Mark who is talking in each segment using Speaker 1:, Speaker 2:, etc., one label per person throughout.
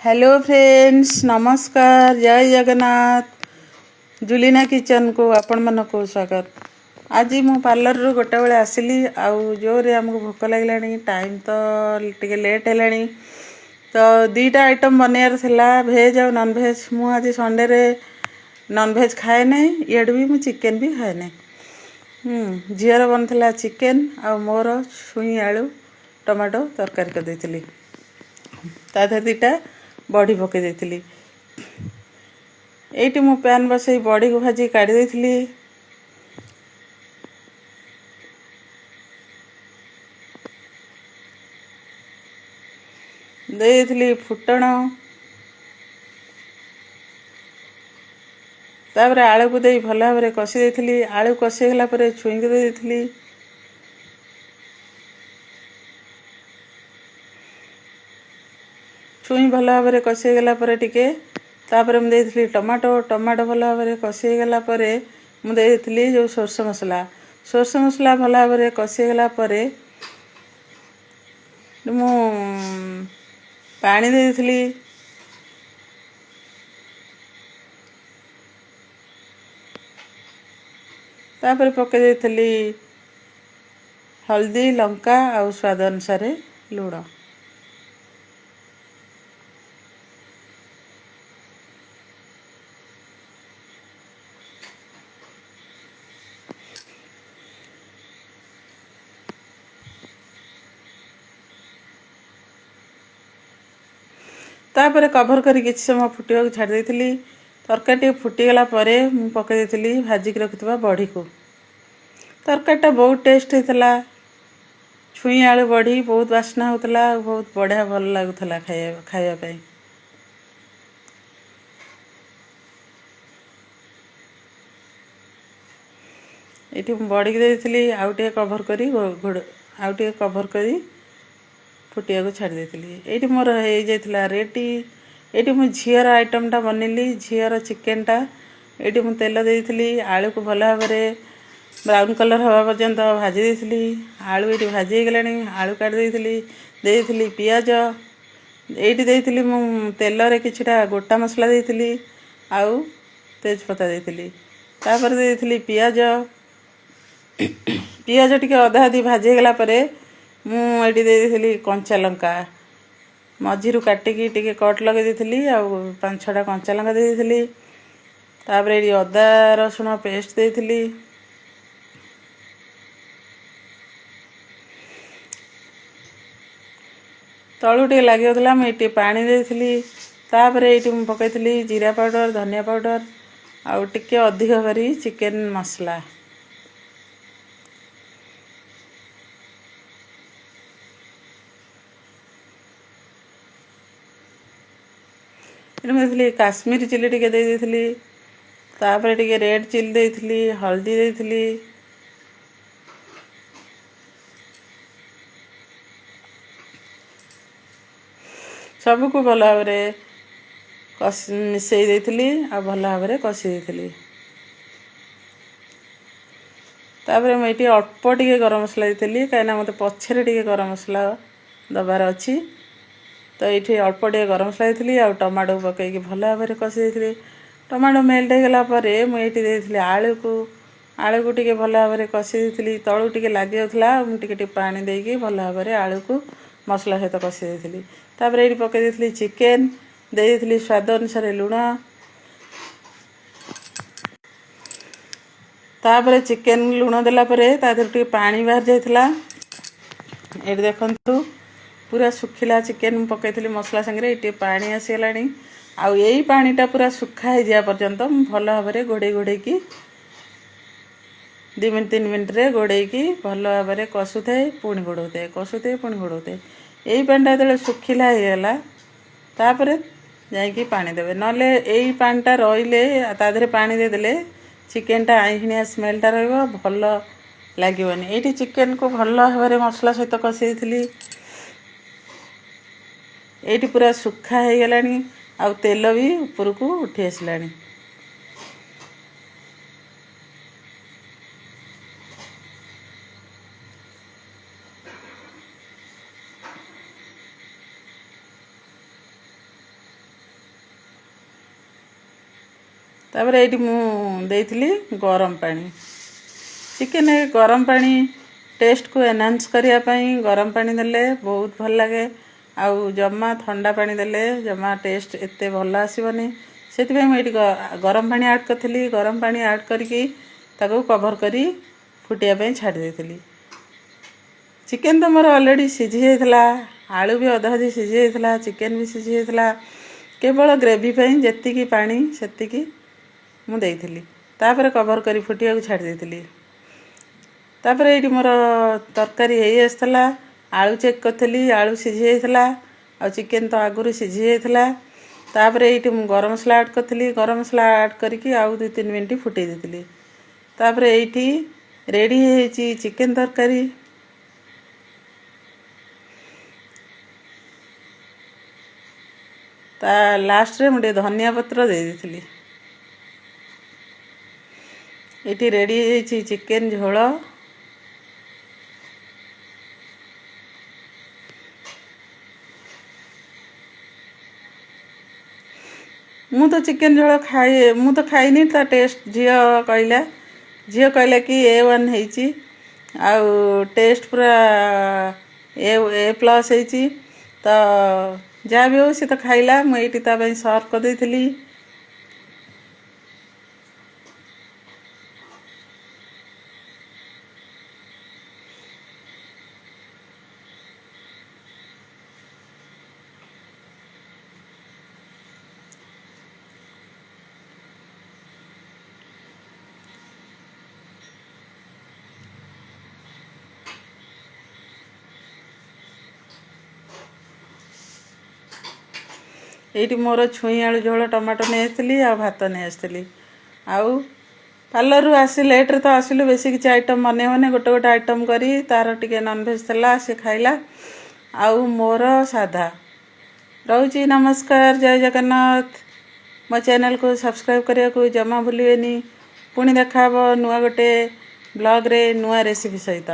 Speaker 1: Hello friends, ନମସ୍କାର, ଜୟ ଜଗନ୍ନାଥ। ଜୁଲିନା କିଚେନ୍କୁ ଆପଣମାନଙ୍କୁ ସ୍ୱାଗତ। ଆଜି ମୁଁ ପାର୍ଲରରୁ ଗୋଟେ ବେଳେ ଆସିଲି ଆଉ ଜୋରରେ ଆମକୁ ଭୋକ ଲାଗିଲାଣି। ଟାଇମ୍ ତ ଟିକେ ଲେଟ୍ ହେଲାଣି। ତ ଦୁଇଟା ଆଇଟମ୍ ବନେଇବାର ଥିଲା, ଭେଜ୍ ଆଉ ନନ୍ଭେଜ୍। ମୁଁ ଆଜି ସଣ୍ଡେରେ ନନ୍ଭେଜ୍ ଖାଏ ନାହିଁ, ଇଆଡ଼ୁ ବି ମୁଁ ଚିକେନ୍ ବି ଖାଏ ନାହିଁ। ଝିଅର ବନିଥିଲା ଚିକେନ୍ ଆଉ ମୋର ଛୁଇଁ ଆଳୁ ଟମାଟୋ ତରକାରୀ କରିଦେଇଥିଲି। ତା ଦେହରେ ଦୁଇଟା ବଢ଼ି ପକାଇ ଦେଇଥିଲି। ଏଇଠି ମୁଁ ପ୍ୟାନ୍ ବସେଇ ବଢ଼ିକୁ ଭାଜି କାଢ଼ି ଦେଇଥିଲି। ଦେଇଥିଲି ଫୁଟଣ, ତାପରେ ଆଳୁକୁ ଦେଇ ଭଲ ଭାବରେ କଷି ଦେଇଥିଲି। ଆଳୁ କଷି ହେଇଗଲା ପରେ ଛୁଇଁକୁ ଦେଇ ଦେଇଥିଲି। ଛୁଇଁ ଭଲ ଭାବରେ କଷି ହେଇଗଲା ପରେ ଟିକେ ତାପରେ ମୁଁ ଦେଇଥିଲି ଟମାଟୋ। ଟମାଟୋ ଭଲ ଭାବରେ କଷି ହେଇଗଲା ପରେ ମୁଁ ଦେଇଥିଲି ଯେଉଁ ସୋରିଷ ମସଲା। ସୋରିଷ ମସଲା ଭଲ ଭାବରେ କଷି ହେଇଗଲା ପରେ ମୁଁ ପାଣି ଦେଇଥିଲି। ତାପରେ ପକାଇ ଦେଇଥିଲି ହଳଦୀ, ଲଙ୍କା ଆଉ ସ୍ୱାଦ ଅନୁସାରେ ଲୁଣ। ତାପରେ କଭର୍ କରି କିଛି ସମୟ ଫୁଟିବାକୁ ଛାଡ଼ି ଦେଇଥିଲି। ତରକାରୀ ଟିକେ ଫୁଟିଗଲା ପରେ ମୁଁ ପକାଇ ଦେଇଥିଲି ଭାଜିକି ରଖିଥିବା ବଢ଼ିକୁ। ତରକାରୀଟା ବହୁତ ଟେଷ୍ଟ ହେଇଥିଲା। ଛୁଇଁ ଆଳୁ ବଢ଼ି ବହୁତ ବାସ୍ନା ହେଉଥିଲା ଆଉ ବହୁତ ବଢ଼ିଆ ଭଲ ଲାଗୁଥିଲା ଖାଇବା ପାଇଁ। ଏଇଠି ମୁଁ ବଢ଼ିକି ଦେଇଥିଲି, ଆଉ ଟିକେ କଭର୍ କରି ଆଉ ଟିକେ କଭର୍ କରି ଫୁଟିବାକୁ ଛାଡ଼ି ଦେଇଥିଲି। ଏଇଠି ମୋର ହେଇଯାଇଥିଲା ରେଡ଼ି। ଏଇଠି ମୁଁ ଝିଅର ଆଇଟମ୍ଟା ବନେଇଲି, ଝିଅର ଚିକେନ୍ଟା। ଏଇଠି ମୁଁ ତେଲ ଦେଇଥିଲି, ଆଳୁକୁ ଭଲ ଭାବରେ ବ୍ରାଉନ୍ କଲର୍ ହେବା ପର୍ଯ୍ୟନ୍ତ ଭାଜି ଦେଇଥିଲି। ଆଳୁ ଏଇଠି ଭାଜି ହେଇଗଲାଣି, ଆଳୁ କାଢ଼ି ଦେଇଥିଲି। ଦେଇଥିଲି ପିଆଜ। ଏଇଠି ଦେଇଥିଲି ମୁଁ ତେଲରେ କିଛିଟା ଗୋଟା ମସଲା ଦେଇଥିଲି ଆଉ ତେଜପତା ଦେଇଥିଲି। ତାପରେ ଦେଇଥିଲି ପିଆଜ। ପିଆଜ ଟିକେ ଅଧା ଅଧି ଭାଜି ହେଇଗଲା ପରେ ମୁଁ ଏଇଠି ଦେଇଦେଇଥିଲି କଞ୍ଚା ଲଙ୍କା, ମଝିରୁ କାଟିକି ଟିକେ କଟ୍ ଲଗାଇ ଦେଇଥିଲି ଆଉ ପାଞ୍ଚ ଛଅଟା କଞ୍ଚା ଲଙ୍କା ଦେଇ ଦେଇଥିଲି। ତାପରେ ଏଇଠି ଅଦା ରସୁଣ ପେଷ୍ଟ ଦେଇଥିଲି। ତଳୁ ଟିକେ ଲାଗିଯାଉଥିଲା, ମୁଁ ଏଇଠି ଟିକେ ପାଣି ଦେଇଥିଲି। ତାପରେ ଏଇଠି ମୁଁ ପକାଇଥିଲି ଜିରା ପାଉଡ଼ର, ଧନିଆ ପାଉଡ଼ର ଆଉ ଟିକେ ଅଧିକ କରି ଚିକେନ୍ ମସଲା। ଏଠି ମୁଁ ଦେଇଥିଲି କାଶ୍ମୀରୀ ଚିଲି ଟିକେ ଦେଇ ଦେଇଥିଲି। ତାପରେ ଟିକେ ରେଡ଼୍ ଚିଲି ଦେଇଥିଲି, ହଳଦୀ ଦେଇଥିଲି। ସବୁକୁ ଭଲ ଭାବରେ ମିଶାଇ ଦେଇଥିଲି ଆଉ ଭଲ ଭାବରେ କଷି ଦେଇଥିଲି। ତାପରେ ମୁଁ ଏଇଠି ଅଳ୍ପ ଟିକେ ଗରମ ମସଲା ଦେଇଥିଲି, କାହିଁକିନା ମୋତେ ପଛରେ ଟିକେ ଗରମ ମସଲା ଦେବାର ଅଛି। ତ ଏଇଠି ଅଳ୍ପ ଟିକେ ଗରମ ମସଲା ଦେଇଥିଲି ଆଉ ଟମାଟୋ ପକାଇକି ଭଲ ଭାବରେ କଷି ଦେଇଥିଲି। ଟମାଟୋ ମେଲ୍ଟ ହେଇଗଲା ପରେ ମୁଁ ଏଇଠି ଦେଇଥିଲି ଆଳୁକୁ। ଆଳୁକୁ ଟିକେ ଭଲ ଭାବରେ କଷି ଦେଇଥିଲି। ତଳୁ ଟିକେ ଲାଗିଯାଉଥିଲା, ମୁଁ ଟିକେ ଟିକେ ପାଣି ଦେଇକି ଭଲ ଭାବରେ ଆଳୁକୁ ମସଲା ସହିତ କଷି ଦେଇଥିଲି। ତାପରେ ଏଇଠି ପକାଇ ଦେଇଥିଲି ଚିକେନ୍, ଦେଇ ଦେଇଥିଲି ସ୍ୱାଦ ଅନୁସାରେ ଲୁଣ। ତାପରେ ଚିକେନ୍ ଲୁଣ ଦେଲା ପରେ ତା ଦେହରୁ ଟିକେ ପାଣି ବାହାରି ଯାଇଥିଲା। ଏଇଠି ଦେଖନ୍ତୁ, ପୁରା ଶୁଖିଲା ଚିକେନ୍ ମୁଁ ପକାଇଥିଲି ମସଲା ସାଙ୍ଗରେ, ଏଇଠି ଟିକେ ପାଣି ଆସିଗଲାଣି। ଆଉ ଏଇ ପାଣିଟା ପୁରା ଶୁଖା ହେଇଯିବା ପର୍ଯ୍ୟନ୍ତ ମୁଁ ଭଲ ଭାବରେ ଘୋଡ଼େଇ ଘୋଡ଼େଇକି 2 ମିନିଟ୍ 3 ମିନିଟ୍ରେ ଘୋଡ଼େଇକି ଭଲ ଭାବରେ କଷୁଥାଏ, ପୁଣି ଘୋଡ଼ଉଥାଏ, କଷୁଥାଏ, ପୁଣି ଘୋଡ଼ଉଥାଏ। ଏଇ ପାଣିଟା ଯେତେବେଳେ ଶୁଖିଲା ହେଇଗଲା ତାପରେ ଯାଇକି ପାଣି ଦେବେ, ନହେଲେ ଏଇ ପାଣିଟା ରହିଲେ ତା ଦେହରେ ପାଣି ଦେଇଦେଲେ ଚିକେନ୍ଟା ଆଇଁଷିଣିଆ ସ୍ମେଲ୍ଟା ରହିବ, ଭଲ ଲାଗିବନି। ଏଇଠି ଚିକେନ୍କୁ ଭଲ ଭାବରେ ମସଲା ସହିତ କଷି ଦେଇଥିଲି। ଏଇଠି ପୁରା ଶୁଖା ହେଇଗଲାଣି ଆଉ ତେଲ ବି ଉପରକୁ ଉଠି ଆସିଲାଣି। ତାପରେ ଏଇଠି ମୁଁ ଦେଇଥିଲି ଗରମ ପାଣି। ଚିକେନ୍ ଗରମ ପାଣି ଟେଷ୍ଟକୁ ଏନହାନ୍ସ କରିବା ପାଇଁ ଗରମ ପାଣି ଦେଲେ ବହୁତ ଭଲ ଲାଗେ। ଆଉ ଜମା ଥଣ୍ଡା ପାଣି ଦେଲେ ଜମା ଟେଷ୍ଟ ଏତେ ଭଲ ଆସିବନି। ସେଥିପାଇଁ ମୁଁ ଏଇଠି ଗରମ ପାଣି ଆଡ଼୍ କରିଥିଲି। ଗରମ ପାଣି ଆଡ଼୍ କରିକି ତାକୁ କଭର୍ କରି ଫୁଟିବା ପାଇଁ ଛାଡ଼ି ଦେଇଥିଲି। ଚିକେନ୍ ତ ମୋର ଅଲରେଡ଼ି ସିଝି ଯାଇଥିଲା, ଆଳୁ ବି ଅଧା ଅଧି ସିଝି ଯାଇଥିଲା, ଚିକେନ୍ ବି ସିଝି ଯାଇଥିଲା। କେବଳ ଗ୍ରେଭି ପାଇଁ ଯେତିକି ପାଣି ସେତିକି ମୁଁ ଦେଇଥିଲି। ତାପରେ କଭର୍ କରି ଫୁଟିବାକୁ ଛାଡ଼ି ଦେଇଥିଲି। ତାପରେ ଏଇଠି ମୋର ତରକାରୀ ହେଇ ଆସିଥିଲା। ଆଳୁ ଚେକ୍ କରିଥିଲି, ଆଳୁ ସିଝି ଯାଇଥିଲା ଆଉ ଚିକେନ୍ ତ ଆଗରୁ ସିଝି ଯାଇଥିଲା। ତାପରେ ଏଇଠି ମୁଁ ଗରମ ମସଲା ଆଡ଼୍ କରିଥିଲି। ଗରମ ମସଲା ଆଡ଼୍ କରିକି ଆଉ 2-3 ମିନିଟ୍ ଫୁଟେଇ ଦେଇଥିଲି। ତାପରେ ଏଇଠି ରେଡ଼ି ହେଇଯାଇଛି ଚିକେନ୍ ତରକାରୀ। ତା ଲାଷ୍ଟରେ ମୁଁ ଟିକେ ଧନିଆ ପତ୍ର ଦେଇ ଦେଇଥିଲି। ଏଇଠି ରେଡ଼ି ହେଇଯାଇଛି ଚିକେନ୍ ଝୋଳ। ମୁଁ ତ ଚିକେନ୍ ଝୋଳ ଖାଇ, ମୁଁ ତ ଖାଇନି, ତା ଟେଷ୍ଟ ଝିଅ କହିଲା। ଝିଅ କହିଲା କି A1 ହେଇଛି ଆଉ ଟେଷ୍ଟ ପୁରା ଏ ପ୍ଲସ୍ ହେଇଛି। ତ ଯାହା ବି ହଉ ସେ ତ ଖାଇଲା। ମୁଁ ଏଇଠି ତା ପାଇଁ ସର୍ଭ କରିଦେଇଥିଲି। ଏଇଠି ମୋର ଛୁଇଁ ଆଳୁ ଝୋଳ ଟମାଟୋ ନେଇ ଆସିଥିଲି ଆଉ ଭାତ ନେଇ ଆସିଥିଲି। ଆଉ ପାର୍ଲରରୁ ଆସି ଲେଟ୍ରେ ତ ଆସିଲୁ, ବେଶୀ କିଛି ଆଇଟମ୍ ବନେଇ ହେବନି। ଗୋଟେ ଗୋଟେ ଆଇଟମ୍ କରି ତାର ଟିକେ ନନଭେଜ୍ ଥିଲା ସେ ଖାଇଲା, ଆଉ ମୋର ସାଧା। ରହୁଛି, ନମସ୍କାର, ଜୟ ଜଗନ୍ନାଥ। ମୋ ଚ୍ୟାନେଲକୁ ସବସ୍କ୍ରାଇବ୍ କରିବାକୁ ଜମା ଭୁଲିବେନି। ପୁଣି ଦେଖା ହେବ ନୂଆ ଗୋଟେ ବ୍ଲଗ୍ରେ ନୂଆ ରେସିପି ସହିତ।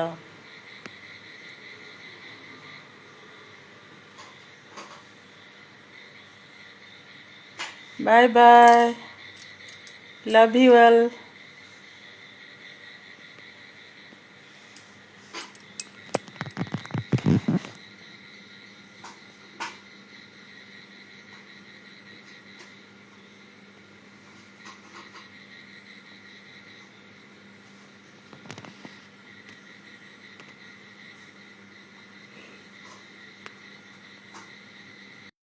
Speaker 1: Bye bye, love you all.